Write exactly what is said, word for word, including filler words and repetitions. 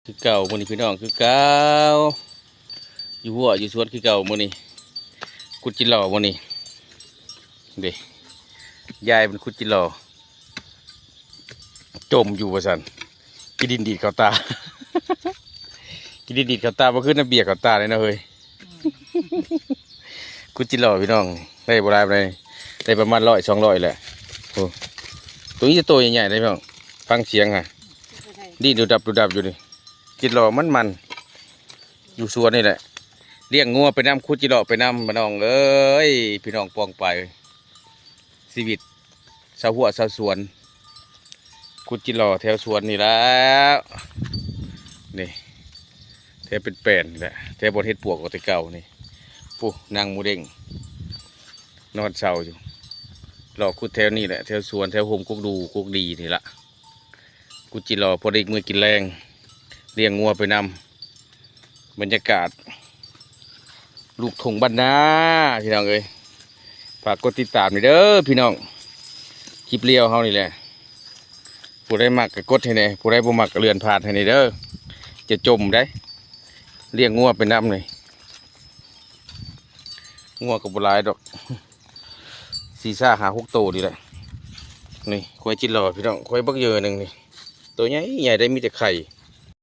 คือเก่ามื้อนี้พี่น้อง คือเก่า อยู่หัวอยู่สวนคือเก่ามื้อนี้ ขุดจิหล่อมื้อนี้ เด้ ยายมันขุดจิหล่อ จมอยู่ว่าซั่น ขี้ดินดีดเข้าตา ขี้ดินดีดเข้าตา บ่คือน้ำเบียร์เข้าตาเลยนะเฮ้ย ขุดจิหล่อพี่น้อง ได้บ่หลายปานใด ได้ประมาณร้อยสองร้อยแหละ โอ้ ตัวนี้จะโตใหญ่ๆเลยพี่น้อง ฟังเสียงฮะ ดิ้นดุดับดุดับอยู่นี่ จิหล่อมันๆ อยู่สวนนี่แหละ เลี้ยงงัวไปนำ ขุดจิหล่อไปนำ พี่น้องเอ้ย พี่น้องปองไป ชีวิตชาวหัวชาวสวน ขุดจิหล่อแถวสวนนี่แหละ นี่ แถวเป็นแปลนนี่แหละ แถวบ่อนเฮ็ดปวกก็แต่เก่านี่ ปุ๊ นางหมูเด้ง นอนเซาอยู่ หล่อขุดแถวนี่แหละ แถวสวน แถวโฮมกกดูกกดีนี่ละ ขุดจิหล่อพอได้มื้อกินแลง เลี้ยงงัวไปนำ บรรยากาศ ลูกทุ่งบ้านนา พี่น้องเอ้ย ฝากกดติดตามหน่อยเด้อพี่น้อง คลิปเรียวเฮานี่แหละ ผู้ใดมักก็กดให้แหน่ ผู้ใดบ่มักก็เลื่อนผ่านให้แหน่เด้อ จะจมได้ เลี้ยงงัวไปนำนี่ งัวก็บ่หลายดอก สี่ ห้า หกโตนี่แหละ นี่ ควายจิหล่อพี่น้อง ควายบักเยอหนึ่งนี่ ตัวใหญ่ใหญ่ได้มีแต่ไข่